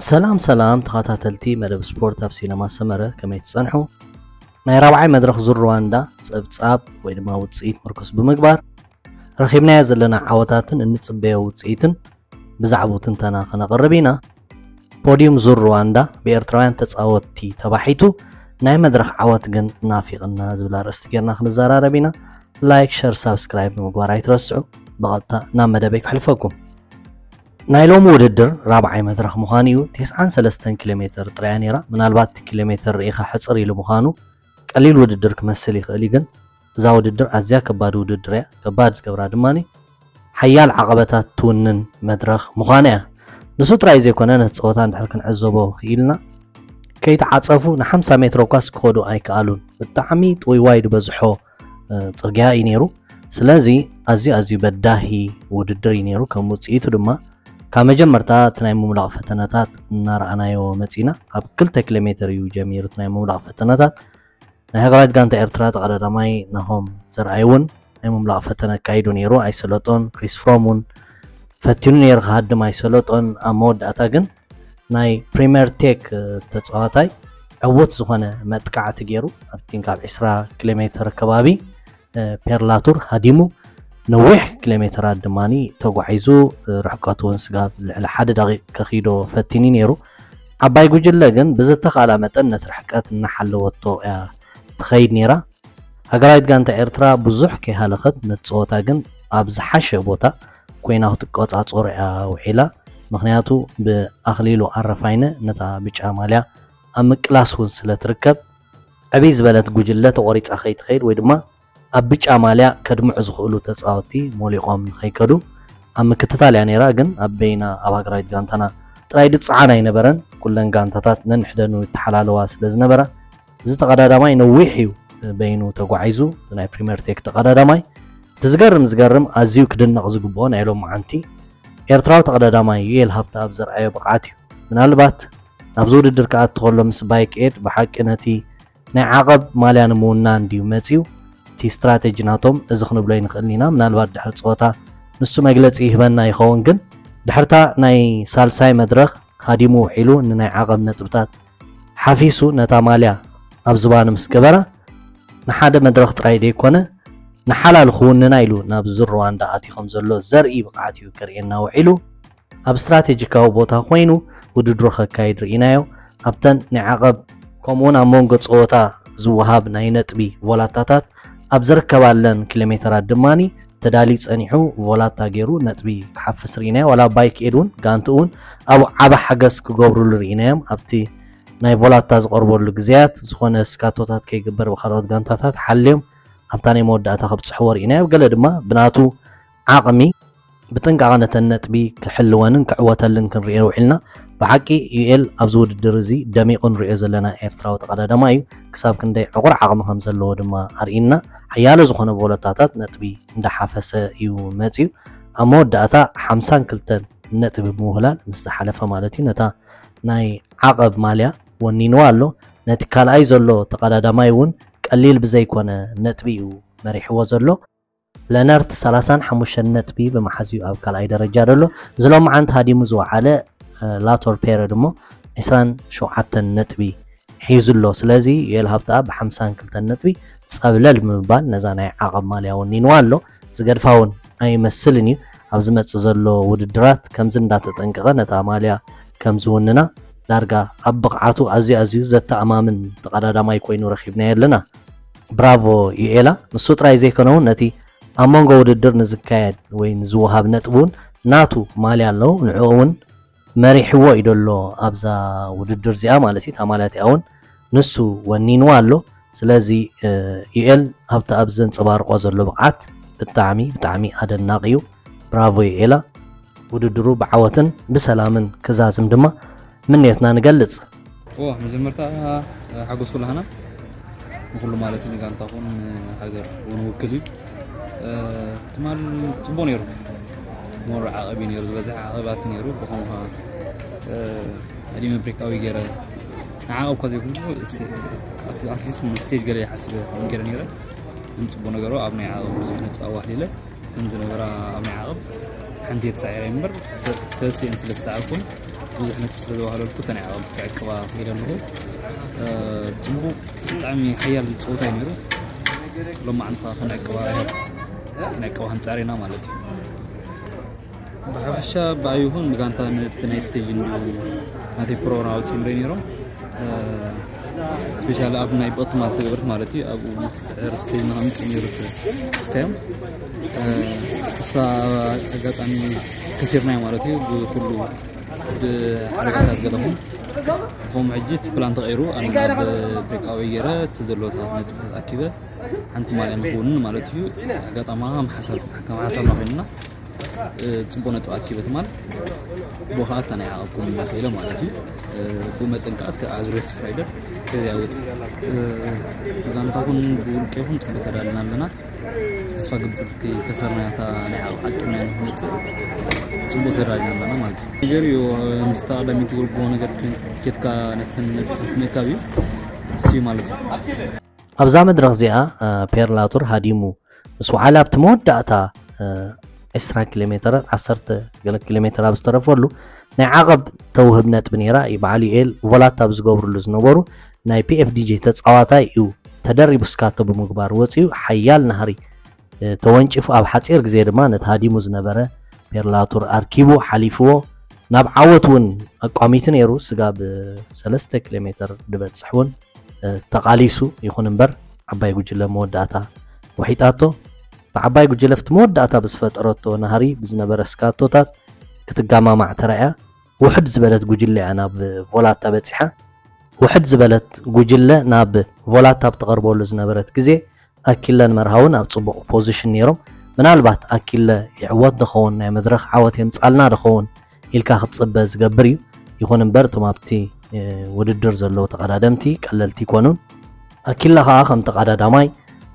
ሰላም ሰላም ተኸታተልቲ መደብ ስፖርት ኣብ ሲነማ ሰመረ፣ ከመይ ትጸንሑ? ናይ ራብዓይ መድረኽ ዙር ሩዋንዳ ጸብጻብ ወይ ድማ ውጽኢት ምርኩስ ብምግባር ረኺብናዮ ዘለና ዓወታትን እንጽበዮ ውጽኢትን ብዛዕባኡ ትንተና ከነቕርብ ኢና። ፖዲዩም ዙር ሩዋንዳ ብኤርትራውያን ተጻወትቲ ተባሒቱ፣ ናይ መድረኽ ዓወት ግን ናፊቕና ዝብል ኣርእስቲ ጌርና ክንዘራረብ ኢና። ላይክ፣ ሸር፣ ሳብስክራይብ ብምግባር ኣይትረስዑ። ብቐጥታ ናብ መደበይ ከሕልፈኩም። ናይ ሎሚ ውድድር ራብዓይ መድረኽ ምዃኑ እዩ። ተስዓን ሰለስተን ኪሎ ሜትር ጥራያ ነይራ። ምናልባት እቲ ኪሎ ሜትር ርኢኻ ሕጽር ኢሉ ምዃኑ ቀሊል ውድድር ክመስል ይኽእል እዩ፣ ግን እዛ ውድድር ኣዝያ ከባድ ውድድር እያ። ከባድ ዝገብራ ድማ ሓያል ዓቐበታት ትውንን መድረኽ ምዃና እያ። ንሱ ጥራይ ዘይኮነ፣ ነቲ ጸወታ እንድሕር ክንዕዘቦ ክኢልና፣ ከይተዓጸፉ ንሓምሳ ሜትሮ ኳስ ክኸዱ ኣይከኣሉን። ብጣዕሚ ጥውይዋይ ዝበዝሖ፣ እ፣ ጽርግያ እዩ ነይሩ። ስለዚ ኣዝዩ፣ ኣዝዩ በዳሂ ውድድር እዩ ነይሩ። ከም ውጽኢቱ ድማ ካብ መጀመርታ እቲ ናይ ምምላቕ ፈተነታት እናረኣናዮ መጺና። ካብ ክልተ ኪሎ ሜትር እዩ ጀሚሩ እቲ ናይ ምምላቕ ፈተነታት። ናይ ሃገራዊት ጋንታ ኤርትራ ተቐዳዳማይ ናሆም ዘርኣይ እውን ናይ ምምላቕ ፈተነ ኣካይዱ ነይሩ። ኣይሰለጦን። ክሪስ ፍሮም እውን ፈቲኑ ነይሩ ክሃድም፣ ኣይሰለጦን። ኣብ መወዳእታ ግን ናይ ፕሪምየር ቴክ፣ እ፣ ተጻዋታይ ዕዉት ዝኾነ መጥቃዕቲ ገይሩ፣ ኣብቲ ካብ ዕስራ ኪሎ ሜትር ከባቢ፣ እ፣ ፔርላቱር ሃዲሙ፣ ነዊሕ ኪሎ ሜትራት ድማ ተጓዒዙ፣ እ፣ ርሕቀቱ እውን ስጋብ ልዕሊ ሓደ ደቂቕ ከኺዶ ፈቲኑ ነይሩ። ዓባይ ጉጅለ ግን ብዝተኻእላ መጠን ነቲ ርሕቀት እናሓለወቶ እያ ትኸይድ ነይራ። ሃገራዊት ጋንታ ኤርትራ ብዙሕ ከይሃለኸት ነቲ ጸወታ ግን ኣብ ዝሓሸ ቦታ ኮይና ክትቆጻጸሮ እያ ውዒላ። ምኽንያቱ ብኣኽሊሉ ኣረፋይነ ነታ ብጫ ማልያ ኣብ ምቅላስ እውን ስለ ትርከብ፣ ዕብይ ዝበለት ጉጅለ ተቖሪጻ ከይትኸይድ ወይ ድማ ኣብ ብጫ ማልያ ከድምዑ ዝኽእሉ ተጻወትቲ ሞሊቖም ንኸይከዱ ኣብ ምክትታል እያ ነይራ። ግን ኣብ በይና ኣብ ሃገራዊት ጋንታና ጥራይ ድጽዓን ኣይነበረን። ኩለን ጋንታታት ነንሕደኑ ይተሓላለዋ ስለ ዝነበራ፣ እዚ ተቐዳዳማይ ነዊሕ እዩ በይኑ ተጓዒዙ፣ ናይ ፕሪምየር ቴክ ተቐዳዳማይ። እቲ ዝገርም ዝገርም ኣዝዩ ክድነቕ ዝግብኦ ናይ ሎማዓንቲ ኤርትራዊ ተቐዳዳማይ ዩኤል ሃብተኣብ ዘርኣዮ ብቕዓት እዩ። ምናልባት ናብዚ ውድድር ክኣቱ ከሎ ምስ ባይክ ኤድ ብሓቂ ነቲ ናይ ዓቐብ ማልያ ንምውናን ድዩ መጺኡ? እቲ ስትራተጂ ናቶም እዚ ክንብሎ ኣይንኽእልን ኢና። ምናልባት ድሕሪ ጸወታ ንሱ መግለጺ ይህበና ይኸውን። ግን ድሕርታ ናይ ሳልሳይ መድረኽ ሃዲሙ ውዒሉ ንናይ ዓቐብ ነጥብታት ሓፊሱ ነታ ማልያ ኣብ ዝባኑ ምስ ገበራ፣ ንሓደ መድረኽ ጥራይ ደይኮነ ንሓላሉ ክውንና ኢሉ ናብ ዙር ሩዋንዳ ኣትዩ ከም ዘሎ ዘርኢ ብቕዓት እዩ ከርእየና ውዒሉ። ኣብ ስትራቴጂካዊ ቦታ ኮይኑ ውድድሩ ከካይድ ርኢናዮ። ኣብተን ናይ ዓቐብ ከምኡውን ኣብ መንጎ ጸወታ ዝወሃብ ናይ ነጥቢ ቮላታታት ኣብ ዝርከባለን ኪሎ ሜተራት ድማኒ ተዳልዩ ጸኒሑ ቮላታ ገይሩ ነጥቢ ክሓፍስ ርኢናዮ። ዋላ ባይክ ኤድ እውን ጋንትኡ እውን ኣብ ዓቢ ሓገዝ ክገብሩሉ ርኢናዮም። ኣብቲ ናይ ቮላታ ዝቐርበሉ ግዜያት ዝኾነ ስካቶታት ከይግበር ብካልኦት ጋንታታት ሓልዮም ኣብታ ናይ መወዳእታ ከብጽሕዎ ርኢናዮ። ገለ ድማ ብናቱ ዓቕሚ ብጥንቃቐ ነተን ነጥቢ ክሕልወንን ክዕወተልን ክንርእዮ ውዒልና። ብሓቂ ዩኤል ኣብዚ ውድድር እዚ ደሚቑ ንርእዮ ዘለና ኤርትራዊ ተቐዳዳማይ እዩ። ክሳብ ክንደይ ዕቑር ዓቕሚ ከም ዘለዎ ድማ ኣርኢና። ሓያለ ዝኾነ ቮለታታት ነጥቢ እንዳሓፈሰ እዩ መጺኡ። ኣብ መወዳእታ ሓምሳን ክልተን ነጥቢ ብምውህላል ምስ ዝሓለፈ ማለት እዩ፣ ነታ ናይ ዓቐብ ማልያ ወኒንዋ ኣሎ። ነቲ ካልኣይ ዘሎ ተቐዳዳማይ እውን ቀሊል ብዘይኮነ ነጥቢ እዩ መሪሕዎ ዘሎ። ለነርት ሰላሳን ሓሙሽተን ነጥቢ ብምሓዝ እዩ ኣብ ካልኣይ ደረጃ ዘሎ። እዚ ሎማዓንቲ ሃዲሙ ዝወዓለ፣ እ፣ ላቶር ፔረ ድሞ ዕስራን ሸውዓተን ነጥቢ ሒዙ ኣሎ። ስለዚ ዩኤል ሃብተኣብ ብሓምሳን ክልተን ነጥቢ ጸብለል ብምባል ነዛ ናይ ዓቐብ ማልያ ወኒንዋ ኣሎ። ዝገድፋ እውን ኣይመስልን እዩ። ኣብ ዝመጽእ ዘሎ ውድድራት ከምዚ እንዳተጠንቀቐ ነታ ማልያ ከም ዝውንና ዳርጋ ኣብ ብቕዓቱ ኣዝዩ ኣዝዩ ዘተኣማምን ተቐዳዳማይ ኮይኑ ረኺብናዮ ኣለና። ብራቮ ዩኤላ። ንሱ ጥራይ ዘይኮነ እውን ነቲ ኣብ መንጎ ውድድር ንዝካየድ ወይ ንዝወሃብ ነጥቢ እውን ናቱ ማልያ ኣለዎ። ንዕኡ እውን መሪሕዎ እዩ ደሎ ኣብዛ ውድድር እዚኣ ማለት እዩ። እታ ማልያ እቲኣ እውን ንሱ ወኒንዋ ኣሎ። ስለዚ፣ እ፣ ዩኤል ኣብቲ ኣብ ዘንጸባርቆ ዘሎ ብቕዓት ብጣዕሚ፣ ብጣዕሚ ኣደናቂ እዩ። ብራቮ ዩኤላ። ውድድሩ ብዓወትን ብሰላምን ክዛዝም ድማ ምንየትና ንገልጽ። ኦ፣ መጀመርታ፣ እ፣ ሓጎስ ኩላህና ንኩሉ ማለት እዩ፣ ንጋንታ ኹን ንሃገር እውን ውክል እዩ። እ፣ ትማል ጽቡቅ ነይሩ። ሞር ዓቐብ እዩ ነይሩ፣ ዝበዝሐ ዓቐባት ነይሩ። ብኸምኡ ኸዓ፣ እ፣ ኣዲመ ብሬካዊ ገይረ ንዓቐብ እኳ ዘይኮንኩ፣ እስ-፣ ኣብቲ ኣትሊስት ንስቴጅ ገለ ይሓስበ እውን ገይረ ነይረ። ግን ጽቡቅ ነገሩ ኣብ ናይ ዓቐብ ብዙሕ ነጥቢ ኣዋህሊለ። እተን ዝነበራ ኣብ ናይ ዓቐብ ሓንቲ እየ ተሳዒረ እምበር፣ ሰ-፣ ሰለስቲአን ስለ ዝሰዓርኩን ብዙሕ ነጥቢ ስለ ዝወሃለልኩ እተን ዓቐብ ክዕቅባ ክኢለ ኣለኹ። ጽቡቕ፣ ብጣዕሚ ሓያል ፀወታ እዩ ነይሩ። ሎማዓንቲ ከዓ ክንዕቅባ ክንዕቅባ ክንፃር ኢና ማለት እዩ። ብሓፈሻ ብኣይ ይኹን ብጋንታ ነቲ ናይ ስቴጅ እንዲሁ ናተይ ፕሮግራም ኣውፂኦም ነይሮም። ስፔሻሊ ኣብ ናይ ብቕትማል ትግብርት ማለት እዩ። ኣብኡ ንክስዕር ስቴጅ ንከምፅእ ነይሩ ስታዮም። እሳ ኣጋጣሚ ከሲርናዮ ማለት እዩ። ብኩሉ ብሓደጋታት ገለኹም ከምኡ ሕጂ እቲ ፕላን ተቐይሩ ኣነ ናብ ብሬካዊ ገይረ እቲ ዘለዎታት ነጥብታት ኣኪበ ሓንቲ ማልያ ንኽውንን ማለት እዩ። ኣጋጣሚ ከም ሓሳብ ከም ሓሳብና ኮይንና ጽቡቕ ነጥቢ ኣኪበ ትማል ብኡ ከዓ እታ ናይ ዓቐብ ክውንና ክኢለ ማለት እዩ። ብኡ መጠን ከዓ እቲ ኣግሬሲቭ ራይደር ከዚያ ውፅእ ብጋንታ ኹን ብውልቂ ኹን ጽቡቕ ተዳልና ኣለና። ተስፋ ግብር ከይከሰርና እታ ናይ ዓቐብ ዓቂብና ንክንወፅእ ጽቡቕ ተዳልና ኣለና ማለት እዩ። ነገር እዩ ምስ ተቐዳሚት ጎልጎ ነገር ኬትካ ነተን ነጥብታት ምእካብ እዩ እሱ እዩ ማለት እዩ። ኣብዛ መድረኽ እዚኣ ፔርላቱር ሃዲሙ ምስ ወዓለ ኣብቲ መወዳእታ ዕስራ ኪሎ ሜተራት ዓሰርተ ገለ ኪሎ ሜተር ኣብ ዝተረፈሉ ናይ ዓቐብ ተውህብ ነጥቢ ነይራ። በዓል ዩኤል ቮላታ ኣብ ዝገብርሉ ዝነበሩ ናይ ፒኤፍዲጂ ተጻዋታይ እዩ ተደሪቡ ስካቶ ብምግባር ወጺኡ ሓያል ናህሪ ተወንጪፉ ኣብ ሓጺር ግዜ ድማ ነቲ ሃዲሙ ዝነበረ ፔርላቱር ኣርኪቡ ሓሊፍዎ ናብ ዓወት እውን ኣቋሚቱ ነይሩ። ስጋብ ሰለስተ ኪሎ ሜተር ዝበጽሕ እውን ተቓሊሱ። ይኹን እምበር ዓባይ ጉጅለ መወዳእታ ወሒጣቶ። ብዓባይ ጉጅለ ኣብቲ መወዳእታ ብዝፈጠረቶ ናህሪ ብዝነበረ ስካቶታት ክትጋማማዕ ተራእያ። ውሕድ ዝበለት ጉጅለ እያ ናብ ቮላታ በጺሓ። ውሕድ ዝበለት ጉጅለ ናብ ቮላታ ብትቐርበሉ ዝነበረት ግዜ ኣኪለን መርሃውን ኣብ ጽቡቕ ፖዚሽን ነይሮም። ምናልባት ኣኪለ ይዕወት ድኸውን ናይ መድረኽ ዓወት የምጻልና ድኸውን ኢልካ ክትጽበ ዝገብር እዩ። ይኹን እምበር እቶም ኣብቲ ውድድር ዘለዉ ተቐዳደምቲ ቀለልቲ ይኮኑን። ኣኪለ ከዓ ከም ተቐዳዳማይ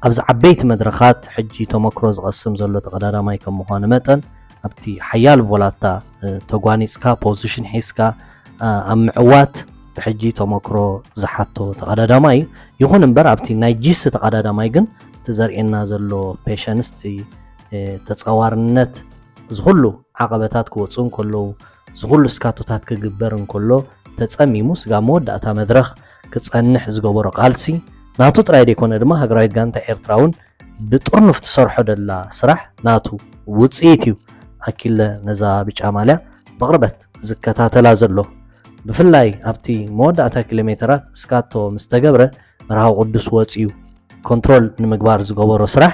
ኣብዚ ዓበይቲ መድረኻት ሕጂ ተመክሮ ዝቐስም ዘሎ ተቐዳዳማይ ከም ምዃኑ መጠን ኣብቲ ሓያል ቮላታ ተጓኒፅካ ፖዚሽን ሒዝካ ኣብ ምዕዋት ብሕጂ ተመክሮ ዝሓቶ ተቐዳዳማይ እዩ። ይኹን እምበር ኣብቲ ናይ ጂሲ ተቐዳዳማይ ግን እቲ ዘርእየና ዘሎ ፔሸንስ፣ እቲ ተፃዋርነት፣ እዚ ኩሉ ዓቐበታት ክወፁ እንከለዉ፣ እዚ ኩሉ ስካቶታት ክግበር እንከሎ ተፀሚሙ ስጋብ መወዳእታ መድረኽ ክፀንሕ ዝገበሮ ቃልሲ ናቱ ጥራይ ዘይኮነ ድማ ሃገራዊት ጋንታ ኤርትራ እውን ብጥርኑፍ ትሰርሖ ደላ ስራሕ ናቱ ውፅኢት እዩ። ኣኪለ ነዛ ብጫ ማልያ ብቕርበት ዝከታተላ ዘሎ። ብፍላይ ኣብቲ መወዳእታ ኪሎ ሜተራት ስካቶ ምስ ተገብረ መርሃዊ ቅዱስ ወፂኡ ኮንትሮል ንምግባር ዝገበሮ ስራሕ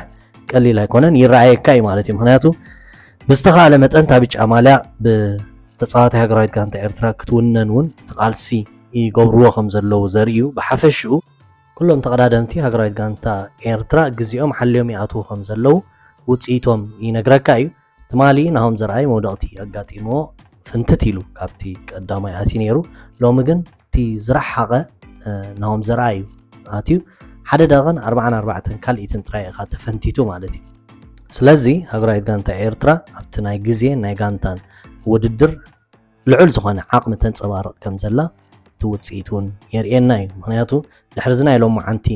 ቀሊል ኣይኮነን፣ ይረኣየካ እዩ ማለት እዩ። ምክንያቱ ብዝተኻለ መጠን እታ ብጫ ማልያ ብተፃዋታይ ሃገራዊት ጋንታ ኤርትራ ክትውነን እውን እቲ ቃልሲ ይገብርዎ ከም ዘለዉ ዘርእዩ። ብሓፈሽኡ ኩሎም ተቐዳደምቲ ሃገራዊት ጋንታ ኤርትራ ግዜኦም ሓልዮም ይኣትዉ ከም ዘለዉ ውፅኢቶም ይነግረካ እዩ። ትማሊ ናሆም ዘርኣይ መውደቕቲ ኣጋጢምዎ ፍንትት ኢሉ ካብቲ ቀዳማይ ኣትዩ ነይሩ። ሎሚ ግን እቲ ዝረሓቐ ናሆም ዘርኣይ እዩ ኣትዩ። ሓደ ደቐን ኣርባዓን ኣርባዕተን ካልኢትን ጥራይ ኢኻ ተፈንቲቱ ማለት እዩ። ስለዚ ሃገራዊት ጋንታ ኤርትራ ኣብቲ ናይ ግዜ ናይ ጋንታን ውድድር ልዑል ዝኾነ ዓቕሚ ተንጸባርቕ ከም ዘላ እቲ ውጽኢት እውን የርእየና እዩ። ምኽንያቱ ድሕሪ እዚ ናይ ሎማዓንቲ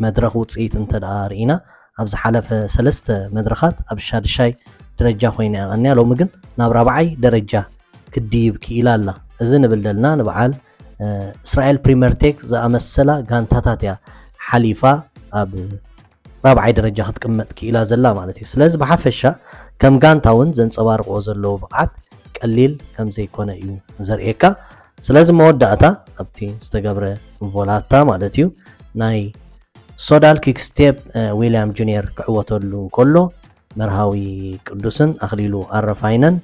መድረኽ ውጽኢት እንተ ደኣ ርኢና፣ ኣብ ዝሓለፈ ሰለስተ መድረኻት ኣብ ሻድሻይ ደረጃ ኮይና እያ ቀንያ፣ ሎሚ ግን ናብ ራብዓይ ደረጃ ክትድይብ ክኢላ ኣላ። እዚ ንብል ደልና ንበዓል እስራኤል ፕሪመርቴክ ዝኣመሰላ ጋንታታት እያ ሓሊፋ ኣብ ራብዓይ ደረጃ ክትቅመጥ ክኢላ ዘላ ማለት እዩ። ስለዚ ብሓፈሻ ከም ጋንታ እውን ዘንጸባርቕዎ ዘለዉ ብቕዓት ቀሊል ከም ዘይኮነ እዩ ዘርእየካ። ስለዚ መወዳእታ ኣብቲ ዝተገብረ ቮላታ ማለት እዩ ናይ ሶዳል ኪክስቴፕ ዊልያም ጁኒየር ክዕወተሉ እንከሎ መርሃዊ ቅዱስን ኣኽሊሉ ኣረፋይነን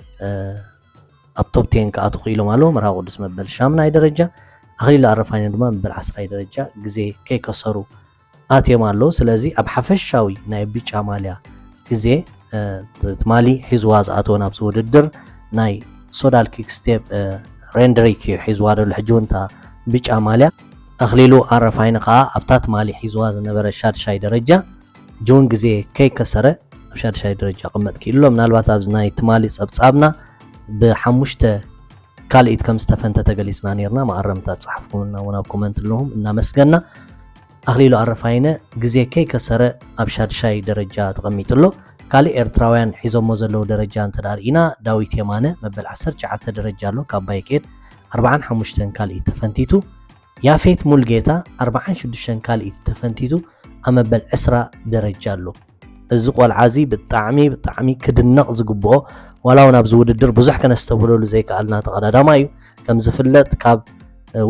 ኣብ ቶፕ ቴን ክኣቱ ክኢሎም ኣለዉ። መርሃዊ ቅዱስ መበል ሻምናይ ደረጃ፣ ኣኽሊሉ ኣረፋይነ ድማ መበል ዓስራይ ደረጃ ግዜ ከይከሰሩ ኣትዮም ኣለዉ። ስለዚ ኣብ ሓፈሻዊ ናይ ብጫ ማልያ ግዜ ትማሊ ሒዝዋ ዝኣተወ ናብዚ ውድድር ናይ ሶዳል ኪክስቴፕ ሬንድሪክ እዩ ሒዝዋ ደሎ። ሕጂ እውን እታ ብጫ ማልያ ኣኽሊሉ ኣረፋይነ ከዓ ኣብታ ትማሊ ሒዝዋ ዝነበረ ሻድሻይ ደረጃ ሕጂ እውን ግዜ ከይከሰረ ኣብ ሻድሻይ ደረጃ ክቕመጥ ክኢሉ ኣሎ። ምናልባት ኣብዚ ናይ ትማሊ ጸብጻብና ብሓሙሽተ ካልኢት ከም ዝተፈንተ ተገሊጽና ነርና። መኣረምታ ጸሓፍኩምና እውን ኣብ ኮመንት ኣለኹም እናመስገና። ኣኽሊሉ ኣረፋይነ ግዜ ከይከሰረ ኣብ ሻድሻይ ደረጃ ተቐሚጡ ኣሎ። ካልእ ኤርትራውያን ሒዞሞ ዘለዉ ደረጃ እንተ ደኣ ርኢና፣ ዳዊት የማነ መበል ዓሰርተ ትሽዓተ ደረጃ ኣሎ ካብ ባይኬድ። ኣርባዓን ሓሙሽተን ካልኢት ተፈንቲቱ። ያፌት ሙልጌታ ኣርባዓን ሽዱሽተን ካልኢት ተፈንቲቱ ኣብ መበል ዕስራ ደረጃ ኣሎ። እዚ ቆልዓ እዚ ብጣዕሚ ብጣዕሚ ክድነቕ ዝግብኦ፣ ዋላ እውን ኣብዚ ውድድር ብዙሕ ከነስተብህለሉ ዘይከኣልና ተቐዳዳማይ እዩ። ከም ዝፍለጥ ካብ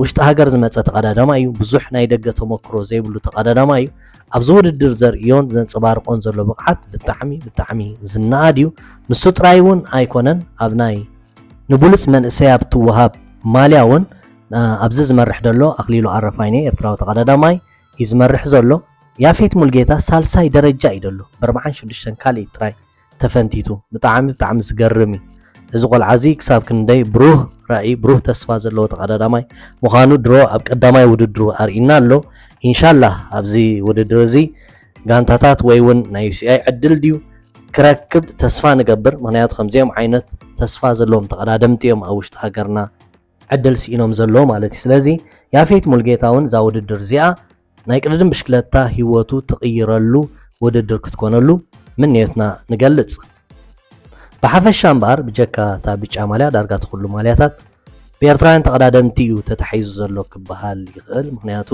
ውሽጢ ሃገር ዝመፀ ተቐዳዳማይ እዩ። ብዙሕ ናይ ደገ ተመክሮ ዘይብሉ ተቐዳዳማይ እዩ። ኣብዚ ውድድር ዘርእዮን ዘንፀባርቆን ዘሎ ብቕዓት ብጣዕሚ ብጣዕሚ ዝነኣድ እዩ። ንሱ ጥራይ እውን ኣይኮነን፣ ኣብ ናይ ንብሉፅ መንእሰይ ኣብ ትወሃብ ማልያ እውን ኣብዚ ዝመርሕ ዘሎ ኣኽሊሉ ኣረፋይነ ኤርትራዊ ተቐዳዳማይ እዩ ዝመርሕ ዘሎ። ያፌት ሙልጌታ ሳልሳይ ደረጃ እዩ ዘሎ፣ ብ ኣርባዓን ሽዱሽተን ካልኢት ጥራይ ተፈንቲቱ። ብጣዕሚ ብጣዕሚ ዝገርም እዩ። እዚ ቆልዓ እዚ ክሳብ ክንደይ ብሩህ ራእይ፣ ብሩህ ተስፋ ዘለዎ ተቐዳዳማይ ምዃኑ ድሮ ኣብ ቀዳማይ ውድድሩ ኣርእዩና ኣሎ። ኢንሻላህ ኣብዚ ውድድር እዚ ጋንታታት ወይ እውን ናይ ዩ ሲ ኣይ ዕድል ድዩ ክረክብ ተስፋ ንገብር። ምኽንያቱ ከምዚኦም ዓይነት ተስፋ ዘለዎም ተቐዳደምቲ እዮም ኣብ ውሽጢ ሃገርና ዕድል ስኢኖም ዘለዉ ማለት እዩ። ስለዚ ያፌት ሙልጌታ እውን እዛ ውድድር እዚኣ ናይ ቅድድም ብሽክለታ ህይወቱ ትቕይረሉ ውድድር ክትኮነሉ ምንዮትና ንገልጽ። ብሓፈሻ እምበኣር ብጀካ እታ ብጫ ማልያ ዳርጋ እቲ ኩሉ ማልያታት ብኤርትራውያን ተቐዳደምቲ እዩ ተታሒዙ ዘሎ ክበሃል ይኽእል። ምኽንያቱ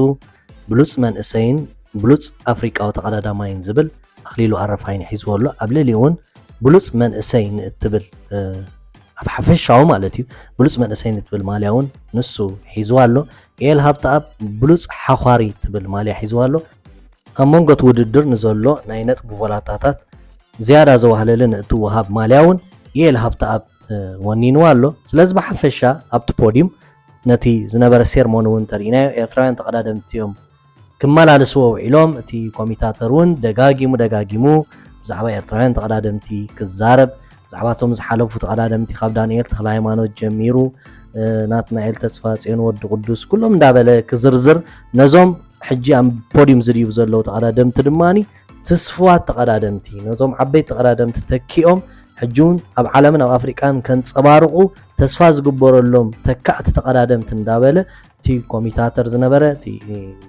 ብሉጽ መንእሰይን ብሉጽ ኣፍሪቃዊ ተቐዳዳማይን ዝብል ኣኽሊሉ ኣረፋይነ ሒዝዎ ኣሎ። ኣብ ልዕሊኡ እውን ብሉጽ መንእሰይ ንእትብል ኣብ ሓፈሻዊ ማለት እዩ ብሉጽ መንእሰይ ንትብል ማልያ እውን ንሱ ሒዝዋ ኣሎ። የኤል ሃብተኣብ ብሉጽ ሓዃሪ ትብል ማልያ ሒዝዋ ኣሎ። ኣብ መንጎ እቲ ውድድር ንዘሎ ናይ ነጥቢ ቮላታታት ዝያዳ ዘዋህለለ ንእትወሃብ ማልያ እውን የኤል ሃብተኣብ ወኒንዋ ኣሎ። ስለዚ ብሓፈሻ ኣብቲ ፖዲዩም ነቲ ዝነበረ ሴርሞኒ እውን ተርኢናዮ። ኤርትራውያን ተቐዳደምቲ እዮም ክመላልስዎ ውዒሎም። እቲ ኮሚታተር እውን ደጋጊሙ ደጋጊሙ ብዛዕባ ኤርትራውያን ተቐዳደምቲ ክዛረብ፣ ብዛዕባቶም ዝሓለፉ ተቐዳደምቲ ካብ ዳንኤል ተኽለሃይማኖት ጀሚሩ ናትናኤል ተስፋጽዮን፣ ወዲ ቅዱስ፣ ኩሎም እንዳበለ ክዝርዝር፣ ነዞም ሕጂ ኣብ ፖዲዩም ዝድይቡ ዘለዉ ተቐዳደምቲ ድማ ትስፍዋት ተቐዳደምቲ፣ ነዞም ዓበይቲ ተቐዳደምቲ ተኪኦም ሕጂ እውን ኣብ ዓለምን ኣብ ኣፍሪቃን ከንጸባርቑ ተስፋ ዝግበረሎም ተካእቲ ተቐዳደምቲ እንዳበለ እቲ ኮሚታተር ዝነበረ እቲ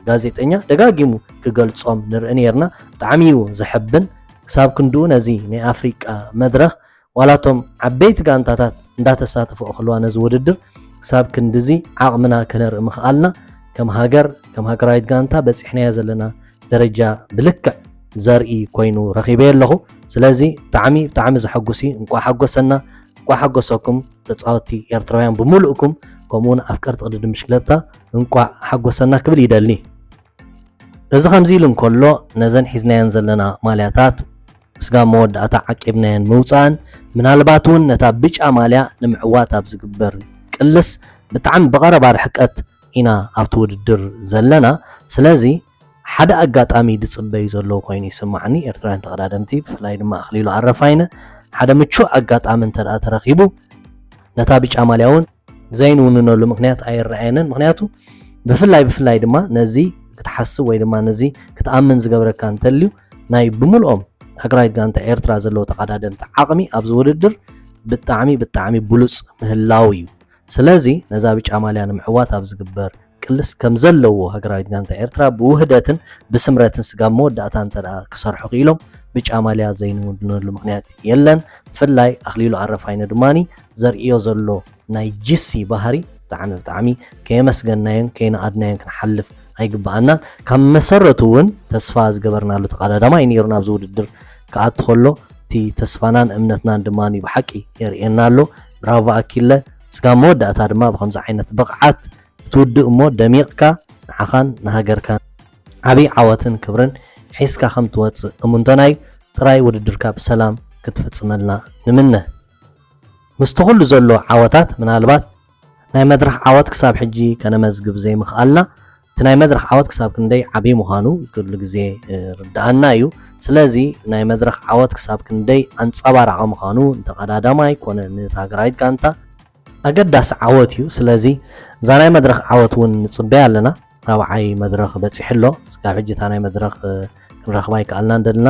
ጋዜጠኛ ደጋጊሙ ክገልጾም ንርኢ ነርና። ብጣዕሚ እዩ ዘሐብን። ክሳብ ክንድኡ ነዚ ናይ ኣፍሪቃ መድረኽ ዋላቶም ዓበይቲ ጋንታታት እንዳተሳተፉ ክህልዋ ነዚ ውድድር ክሳብ ክንድዚ ዓቕምና ክነርኢ ምኽኣልና ከም ሃገር ከም ሃገራዊት ጋንታ በፂሕናዮ ዘለና ደረጃ ብልክዕ ዘርኢ ኮይኑ ረኺበዮ ኣለኹ። ስለዚ ብጣዕሚ ብጣዕሚ ዘሐጉስ እዩ። እንቋዕ ሓጎሰና፣ እንቋዕ ሓጎሰኩም ተፃወቲ ኤርትራውያን ብምሉእኩም፣ ከምኡውን ኣፍቀርቲ ቅድድም ብሽክለታ እንቋዕ ሓጎሰና ክብል ይደሊ። እዚ ከምዚ ኢሉ እንከሎ ነዘን ሒዝናየን ዘለና ማልያታት ስጋብ መወዳእታ ዓቂብናየን ምውፃእን ምናልባት እውን ነታ ብጫ ማልያ ንምዕዋት ኣብ ዝግበር ቅልስ ብጣዕሚ ብቐረባ ርሕቀት ኢና ኣብቲ ውድድር ዘለና። ስለዚ ሓደ ኣጋጣሚ ዝፅበዩ ዘለዉ ኮይኑ ይስማዓኒ። ኤርትራውያን ተቐዳደምቲ ብፍላይ ድማ ኣኽሊሉ ኣረፋይነ ሓደ ምቹእ ኣጋጣሚ እንተ ተረኺቡ ነታ ብጫ ማልያ እውን ዘይንውንነሉ ምክንያት ኣይረኣየንን። ምክንያቱ ብፍላይ ብፍላይ ድማ ነዚ ክትሓስብ ወይ ድማ ነዚ ክትኣምን ዝገብረካ እንተልዩ ናይ ብምልኦም ሃገራዊት ጋንታ ኤርትራ ዘለዎ ተቐዳደምቲ ዓቕሚ ኣብዚ ውድድር ብጣዕሚ ብጣዕሚ ብሉፅ ምህላው እዩ። ስለዚ ነዛ ብጫ ማልያ ንምዕዋት ኣብ ዝግበር ቅልስ ከም ዘለዎ ሃገራዊት ጋንታ ኤርትራ ብውህደትን ብስምረትን ስጋብ መወዳእታ እንተ ደኣ ክሰርሑ ክኢሎም ብጫ ማልያ ዘይንውንነሉ ምክንያት የለን። ብፍላይ ኣኽሊሉ ኣረፋይነ ድማ ዘርእዮ ዘሎ ናይ ጅሲ ባህሪ ብጣዕሚ ብጣዕሚ ከየመስገናዮን ከየነኣድናዮን ክንሓልፍ ኣይግበኣናን። ካብ መሰረቱ እውን ተስፋ ዝገበርናሉ ተቐዳዳማይ ነይሩ ናብዚ ውድድር ክኣቱ ከሎ እቲ ተስፋናን እምነትናን ድማ ብሓቂ የርእየና ኣሎ። ብራቮ ኣኪለ። ስጋብ መወዳእታ ድማ ብከምዚ ዓይነት ብቕዓት ክትውድእ እሞ ደሚቕካ ንዓኻን ንሃገርካን ዓብዪ ዓወትን ክብርን ሒዝካ ከም ትወፅእ እሙንቶና እዩ። ጥራይ ውድድርካ ብሰላም ክትፍፅመልና ንምነ። ምስቲ ኩሉ ዘሎ ዓወታት ምናልባት ናይ መድረኽ ዓወት ክሳብ ሕጂ ከነመዝግብ ዘይምኽኣልና እቲ ናይ መድረኽ ዓወት ክሳብ ክንደይ ዓብዪ ምዃኑ ኩሉ ግዜ ርድኣና እዩ። ስለዚ ናይ መድረኽ ዓወት ክሳብ ክንደይ ኣንፀባራቒ ምዃኑ ንተቐዳዳማይ ኮነ ንታ ሃገራዊት ጋንታ ኣገዳሲ ዓወት እዩ። ስለዚ እዛ ናይ መድረኽ ዓወት እውን ንፅበያ ኣለና። ራብዓይ መድረኽ በፂሑ ኣሎ። ስጋብ ሕጂ እታ ናይ መድረኽ ክንረኽባ ኣይከኣልናን ደልና።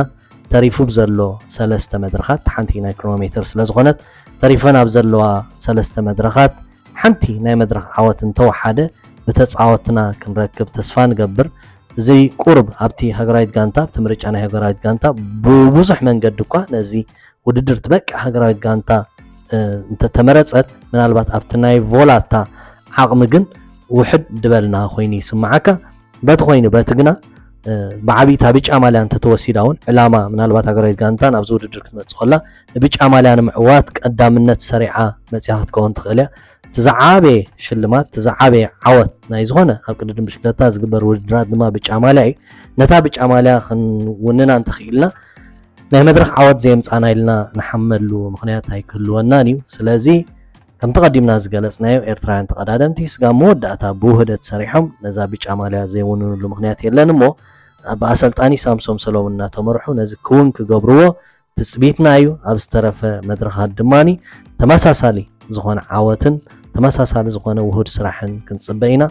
ተሪፉ ብዘሎ ሰለስተ መድረኻት ሓንቲ ናይ ኪሎ ሜትር ስለ ዝኾነት ተሪፈን ኣብ ዘለዋ ሰለስተ መድረኻት ሓንቲ ናይ መድረኽ ዓወት እንተወሓደ ብተፃወትና ክንረክብ ተስፋ ንገብር። እዚ ቁሩብ ኣብቲ ሃገራዊት ጋንታ ኣብቲ ምርጫ ናይ ሃገራዊት ጋንታ ብብዙሕ መንገዲ እኳ ነዚ ውድድር ትበቅዕ ሃገራዊት ጋንታ እንተተመረፀት ምናልባት ኣብቲ ናይ ቮላታ ዓቕሚ ግን ውሕድ ድበልና ኮይኑ ይስምዓካ። በቲ ኮይኑ በቲ ግና ብዓብይታ ብጫ ማልያ እንተተወሲዳ እውን ዕላማ ምናልባት ሃገራዊት ጋንታ ናብዚ ውድድር ክትመፅእ ከላ ንብጫ ማልያ ንምዕዋት ቀዳምነት ሰሪዓ መፅያ ክትከውን ትኽእል እያ። እቲ ዝዓበየ ሽልማት እቲ ዝዓበየ ዓወት ናይ ዝኾነ ኣብ ቅድድም ብሽክለታ ዝግበር ውድድራት ድማ ብጫ ማልያ እዩ። ነታ ብጫ ማልያ ክንውንና እንተኽኢልና ናይ መድረኽ ዓወት ዘየምፃና ኢልና ንሓመሉ ምኽንያት ኣይክህልወናን እዩ። ስለዚ ከምቲ ቀዲምና ዝገለፅናዮ ኤርትራውያን ተቐዳደምቲ ስጋብ መወዳእታ ብውህደት ሰሪሖም ነዛ ብጫ ማልያ ዘይውንንሉ ምኽንያት የለን እሞ ብኣሰልጣኒ ሳምሶም ሰሎሙን እናተመርሑ ነዚ ክውን ክገብርዎ ትፅቢትና እዩ። ኣብ ዝተረፈ መድረኻት ድማ ተመሳሳሊ ዝኾነ ዓወትን ተመሳሳሊ ዝኾነ ውሁድ ስራሕን ክንፅበ ኢና።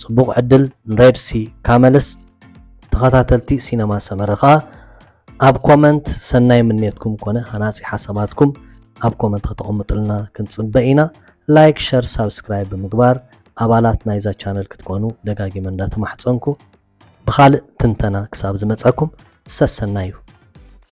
ፅቡቕ ዕድል ንሬድሲ ካመልስ። ተኸታተልቲ ሲነማ ሰመረ ከዓ ኣብ ኮመንት ሰናይ ምንየትኩም ኮነ ሃናፂ ሓሳባትኩም ኣብ ኮመንት ከተቐምጥልና ክንፅበ ኢና። ላይክ፣ ሸር፣ ሳብስክራይብ ብምግባር ኣባላት ናይዛ ቻነል ክትኮኑ ደጋጊመ እንዳተማሕፀንኩ ብኻልእ ትንተና ክሳብ ዝመፀኩም ሰሰናዩ።